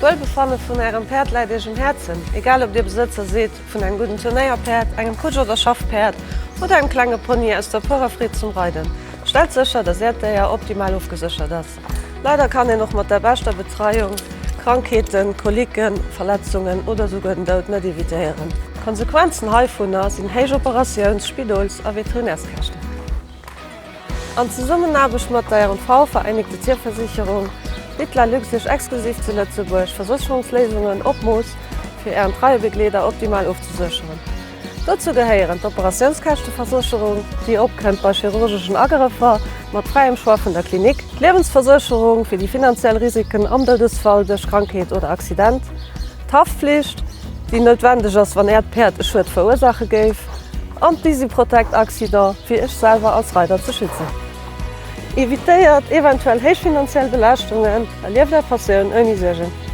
D'Wuelbefanne vun Ärem Päerd läit Iech um Häerzen, egal ob Dir Besëtzer sidd vun engem gudden Turnéierpäerd, engem Kutsch oder Schaffpäerd oder engem klenge Pony aus der purer Freed zum Reiden. Stellt sécher, dass Äert Déier optimal ofgeséchert ass. Leider kann een och mat der beschter Betreiung Krankheeten, Koliken, Verletzungen oder souguer den Doud net evitéieren. D'Konsequenzen heivunner sinn héich Operatiouns-, Spidols a Veterinärskäschten. An Zesummenaarbecht mat der R&V Vereinigte Tierversicherung bitt Lalux Iech exklusiv zu Lëtzebuerg Versécherungsléisungen op Mooss fir Ären treie Begleeder optimal ofzesécheren. Dozou gehéieren d'Operatiounskäschteversécherung, déi opkënnt bei chirurgeschen Agrëffer mat fräiem Choix vun der Klinik, d'Liewensversécherung fir déi finanziell Risiken am Doudesfall duerch Krankheet oder Accident, d'Haftflicht, déi noutwendeg ass, wann Äert Päerd e Schued verursaache géif, an d'EasyProtect Accident, fir Iech selwer als Reider ze schützen. Evitéiert eventuell héich finanziell Belaaschtungen a lieft Är Passioun ouni Suergen.